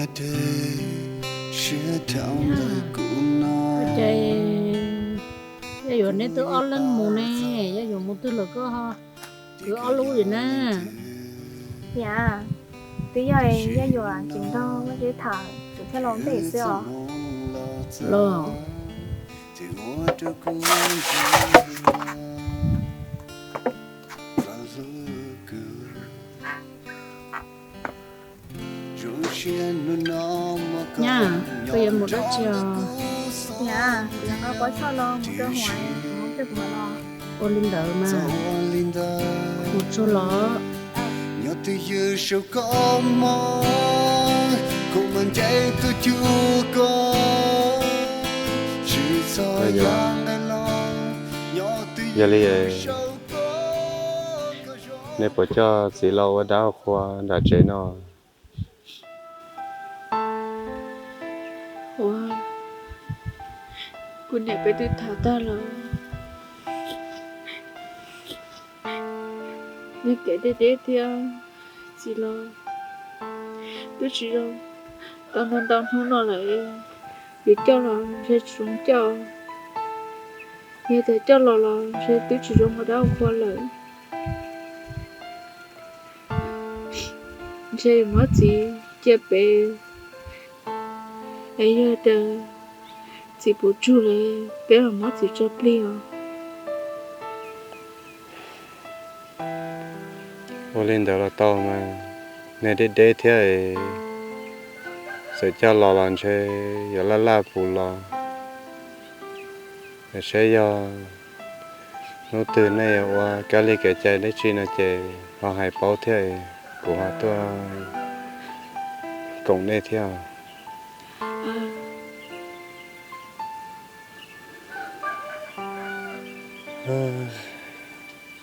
Ces Yaj Yuam neb twb ob leeg mus ne, Yaj Yuam mus twg lawm koj ho kwv ob lub li na? Niam, twb yog Yaj Yuam tsis nrog Vaj Tswv tham kuv thiaj los ntej xwb os. Los, Nyab, koj yuav mus dab tsi os? Niam, kuv yuav nqa pob tsuas los mus rau Huam, Huam muab rau kuv mam los. Ua li ntawd mas, mus tsuag los. Yog li, nej puas coj txiv los ua dab ua qhua nram tsev no? Ua, kuv niam peb twb tham tag lawm. Nws kev deb deb thiab, txiv los twb tsis zoo tau ntau ntau hnub no lawm. Yuav coj los ntshe tsis zoo coj, yog tias coj los los ntshe twb tsis zoo ua dab ua qhua lawm. Ntshe yuav muab txiv cia pem, es yog tias txiv puas tsug lawm peb mam muab txiv tso plig os. Ua li ntawd los tau mas, nws deb deb thiab, txawm coj los los ntshe yuav laj laj puv los. Saib yog hnub twg nej yuav ua kab li kev cai dab tsi no ces ho hais paub thiab, kuv ho tuaj koom nej thiab.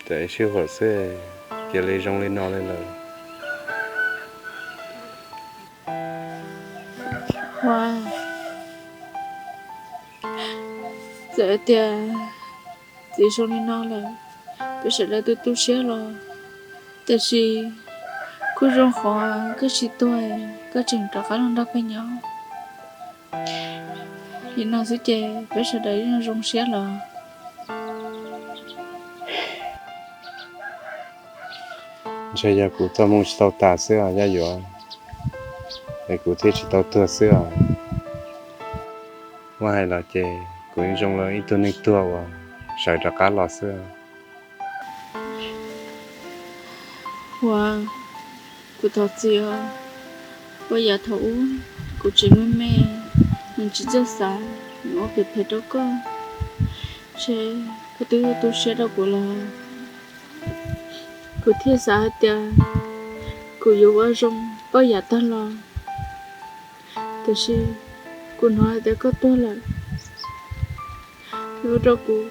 Ces sib huam xwb, cia li zoo li no li lawm. Ua, txawm tias txiv zoo li no lawm, peb sawv daws tu tu siab los, tiam sis kuj zoo qhov koj tsis tuag, koj tseem rov qab los nrog peb nyob. Li no xwb ces peb sawv daws yeej zoo siab los. Ntshe yog kuv txoj hmoo tsis tau tas xwb os Yaj Yuam, es kuv thiaj tsis tau tuag xwb os. Muab hais los ces kuv yeej zoo li ib tug neeg tuag uas sawv rov qab los xwb. Ua, kuv thov txim os, ua yam thaum ub kuv tseem me me, nws tsis txawj xav, nws ua phem phem rau koj, ntshe koj twb tu siab rau kuv lawm. Kuv thiaj xav hais tias kuv yuav ua zoo poj yam tag los, tiam sis kuv hnov hais tias koj tuag lawm, ua rau kuv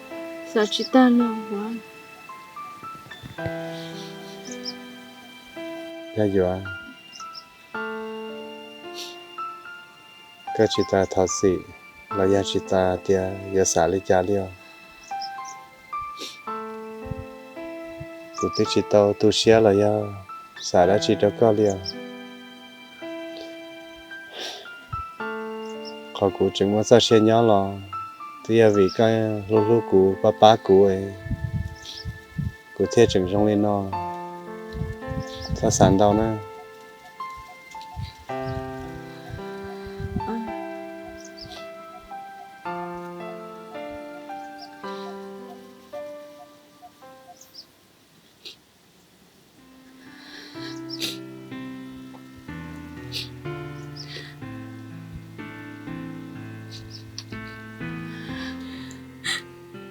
xav tsis tag li os. Yaj Yuam, koj tsis tas thov txim los yog tsis tas tias yuav xav li cas li os? Kuv twb tsis tau tu siab los yog xav dab tsi rau koj li os. Qhov kuv tseem muaj txoj sia nyob los twb yog vim koj hlub hlub kuv, pab pab kuv, kuv thiaj tseem zoo li no. Txhob xav ntau na.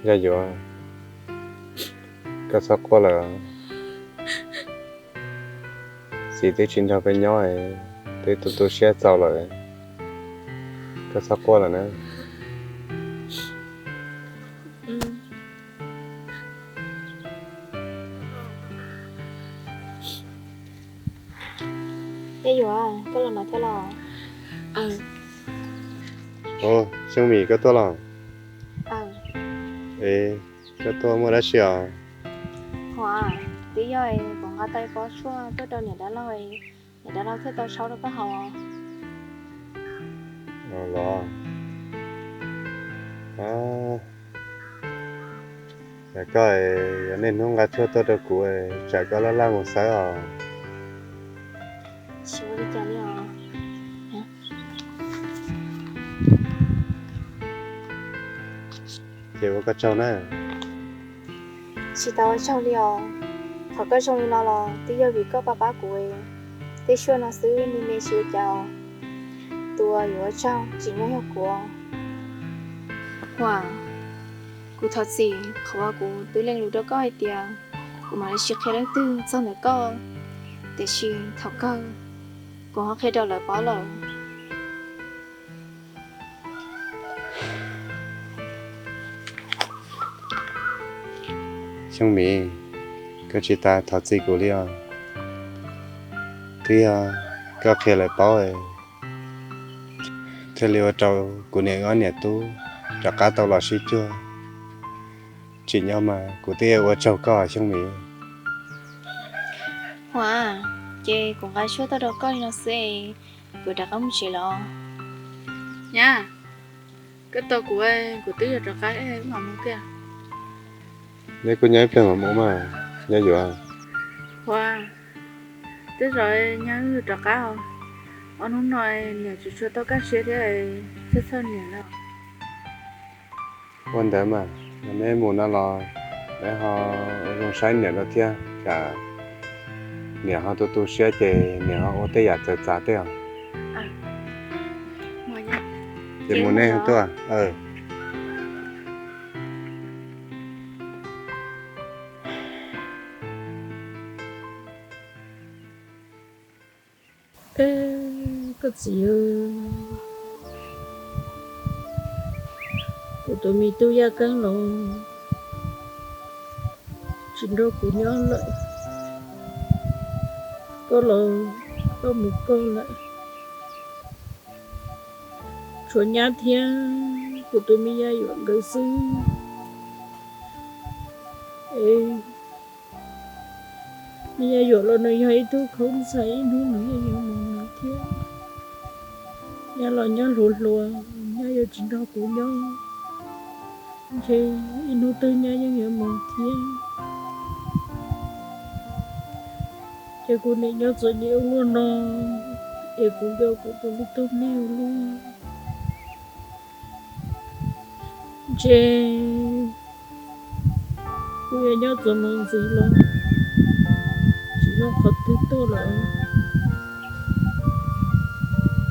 Yaj Yuam, koj txhob quaj lawm. Txiv twb tsis nrog peb nyob, twb tu tu siab txaus lawm. Koj txhob quaj lawm na. Yaj Yuam, koj los no thiab los? Xyooj Mim, koj tuaj los? Es koj tuaj muaj dab tsi os? Hos, twb yog kuv nqa tau ib pob tshuaj tuaj rau niam dab laug, niam dab laug thiaj tau sau rau koj haus. Los, cas koj yuav niaj hnub nqa tshuaj tuaj rau kuv, tsam koj laj laj mus xawb os. Ces ua koj tsaug na. Tsis tau ua tsaug li os. Qhov koj zoo li no los twb yog vim koj pab pab kuv. Tej suab no xwb me me tsis ua cas. Tus uas yuav ua tsaug tsim nyog yog kuv. Huam, kuv thov txim qhov uas kuv twb lees lus rau koj hais tias kuv mam li sim qhia leej twg txog ntawm koj, tiam sis thaum kawg kuv ho qhia rau lawv paub lawm. Xyoo Miv, koj tsis tas thov txim kuv li os. Twb yog koj qhia lawv paub thiaj li ua rau kuv niam ob niam tub rov qab tau los sib cuag. Tsim nyog mas kuv twb ua tsaug koj Xyoo Miv. Huam, ces kuv nqa tshuaj tuaj rau koj li no xwb, kuv rov qab mus tsev los. Nyab, koj tos kuv, kuv twb yuav rov qab mam mus tiag. Neb kuj nyob ib pliag mam mus mas, nyob yuav. Huam, tej zaum nyab yuav rov qab os. Ob hnub no niam tsis tshua tau kaj siab thiab, txhawj txhawj niam lawm. Ua ntawd mas, neb mus no los neb ho ua zoo saib niam lawm thiab, tsam niam ho tu tu siab ces niam ho ua tej yam txawv txav tej os. Ces mus nej tuaj. Koj txiv, kuv tus me tub Yaj Keeb los tsis nrog kuv nyob lawm, koj los koj mus koj lawm, tshuav nyab thiab kuv tus me Yaj Yuam nkawd xwb. Me Yaj Yuam los nws yog ib tug khaub ntxhais, ib hnub nws yeej yuav mus nws thiab. Nyab los nyab hluas hluas, nyab yuav tsis nrog kuv nyob, ntshe ib hnub twg nyab yeej yuav mus thiab. Ces kuv niam nyob txom nyem ua luaj no, es kuv nco kuv tus me tub me ua luaj. Ntshe kuv yuav nyob txom mus ntxiv los tsis zoo qhov twg tuaj lawm,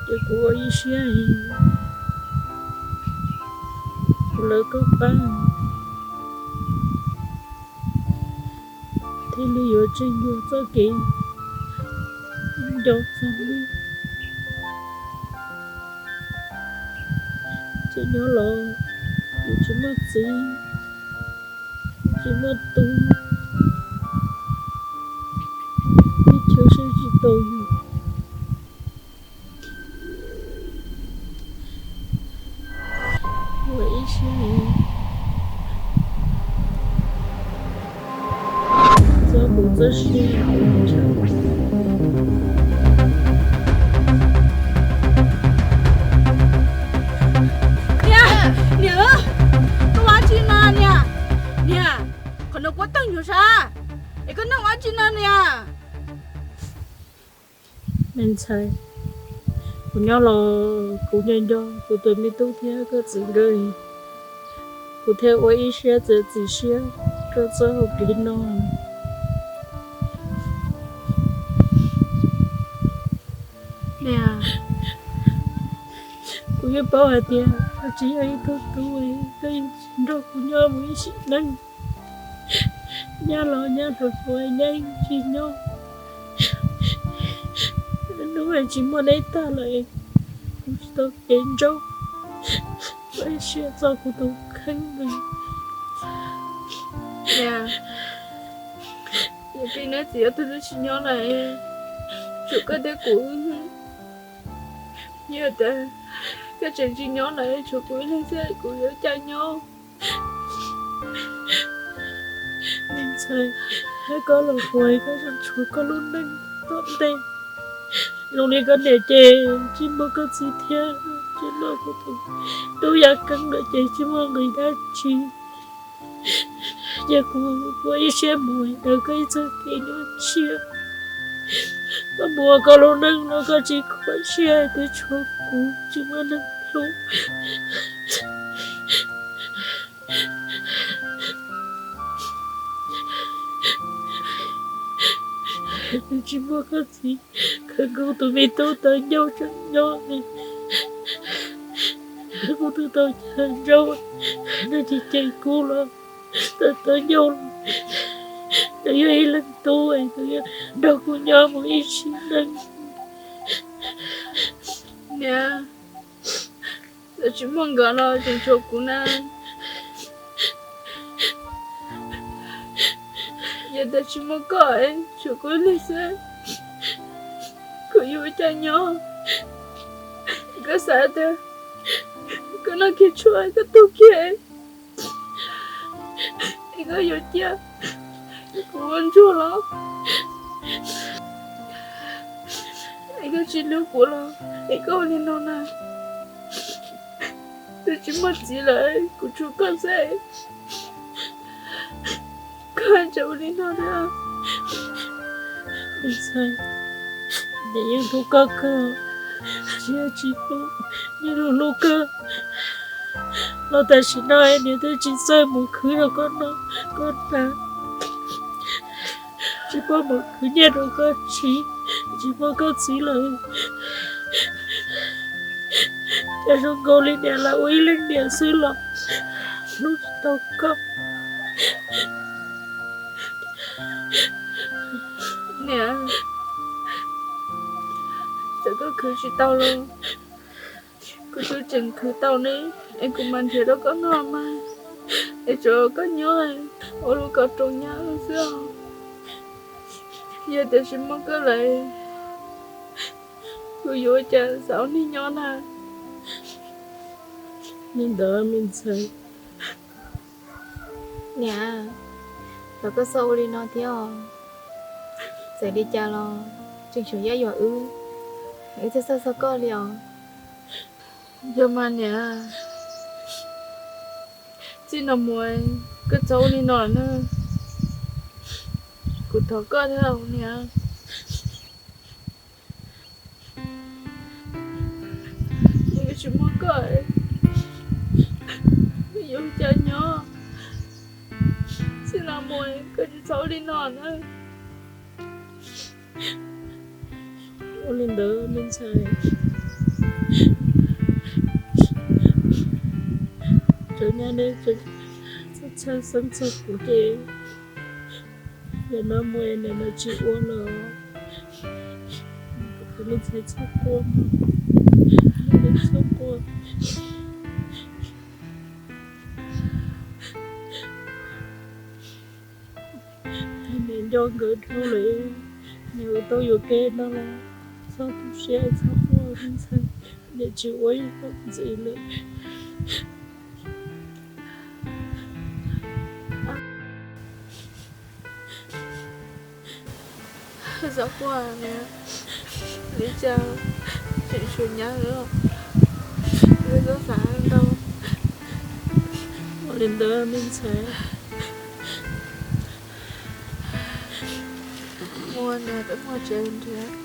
ces kuv ua ib siab kuv lawv koj qab thiaj li yuav tseem yuav txoj kev nco txog li. Ces nyob los kuv tsis muaj txiv, tsis muaj tub, ib chim siab tsis tau yus. Ua ib siab txog kuv txoj sia. Niam, niam, koj ua dab tsi no niam? Niam, qhov no kuv teej nyuag sab, es koj noj ua dab tsi no niam? Me ntxhais, kuv nyob los kuv nco nco kuv tus me tub thiab koj txiv nkawd, kuv thiaj ua ib siab txiav txim siab rau txoj hau kev no. Kuv yeej paub hais tias koj tsis yog ib tug tub, koj yeej tsis nrog kuv nyob mus ib sim neej. Nyab los nyab hluas hluas, nyab yeej tsis nyob. Hnub tsis muaj neb tag lawm, kuv tsis tau kev ntsauj, ua ib siab txog kuv tus kheej. Yog koj txiv yog tus hlub tsis nyob lawm, tshuav koj thiab kuv. Yog tias koj tseem tsis nyob lawm, tshuav kuv ib leeg xwb kuv yuav ua cas nyob? Me ntxhais, koj los ua koj zoo tshuav koj lub neej tom ntej. Zoo li koj niam ces tsis muaj koj txiv thiab. tsis muaj kuv tus tub yaj keeb lawm ces tsis muaj nqis dab tsi. Ces kuv ua ib siab mus daws koj ib txoj kev nyuaj siab, koj mus ua koj lub neej los koj tsis khuv xim, twb tshuav kuv tsis muaj neeg hlub. Twb tsis muaj koj txiv khawv nkaus tus me tub tawv ncauj tseem nyob, kuv twb tau cav ntsaub, nws cem cem kuv los tawv tawv ncauj los, nws yog ib leeg tub, nws nrog kuv nyob mus ib sim neej. Niam, txawm tsis muaj nkawd los tseem tshuav kuv na. Yog tias tsis muaj koj, tshuav kuv ib leeg xwb, kuv yuav ua cas nyob? Koj xav tias koj noj kiag tshuaj koj tuag kiag, es koj yuav cia kuv ua ntsuag los? Es koj tsis hlub kuv los es koj ua li no na? Twb tsis muaj txiv lawm, kuv tshuav koj xwb, koj tseem ua li no thiab. Me ntxhais, niam yeej hlub koj kawg, tsis yog tsis hlub, yeej hlub hlub kawg. Los tam sim no niam twb tsis txawj mus khwv rau koj noj koj hnav, tsis paub mus khwv nyiaj rau koj siv, tsis muaj koj txiv lawm. Cas zoo nkaus li niam lam ua ib leej niam xwb los hlub tsis tau koj. Niam, txawm koj khwv tsis tau los kuv twb tseem khwv tau ne, es kuv mam nrhiav rau koj noj mas, es tsuav koj nyob ua lub kaus roos nyab xwb os. Yog tias tsis muaj koj lawm, kuv yuav ua cas xav ua neeg nyob na? Li ntawd me ntxhais. Niam, los koj txhob ua li no thiab os. Txawm li cas los tseem tshuav Yaj Yuam wb, wb thiaj txhawj txog koj li os. Yog mas niam, txij no mus koj txhob ua li no na. Kuv thov koj thiab niam. Yog tsis muaj koj, yuav ua cas nyob? Txij no mus koj tsis txhob ua li no na. Ua li ntawd me ntxhais, tseem nyab neb tseem txhawj xeeb txog kuv ces yog no mus niam no tsis ua los kuv me ntxhais txhob quaj, txhob quaj. Niam nco nkawd dhau lawm, niam tau yuam kev no los txhob tu siab txhob quaj me ntxhais, niam tsis ua ib zaug ntxiv lawm. Txhob quaj niam, li cas tseem tshuav nyab, wb txhob xav ntau. Ua li ntawd me ntxhais, mus niam peb mus tsev nrhiav.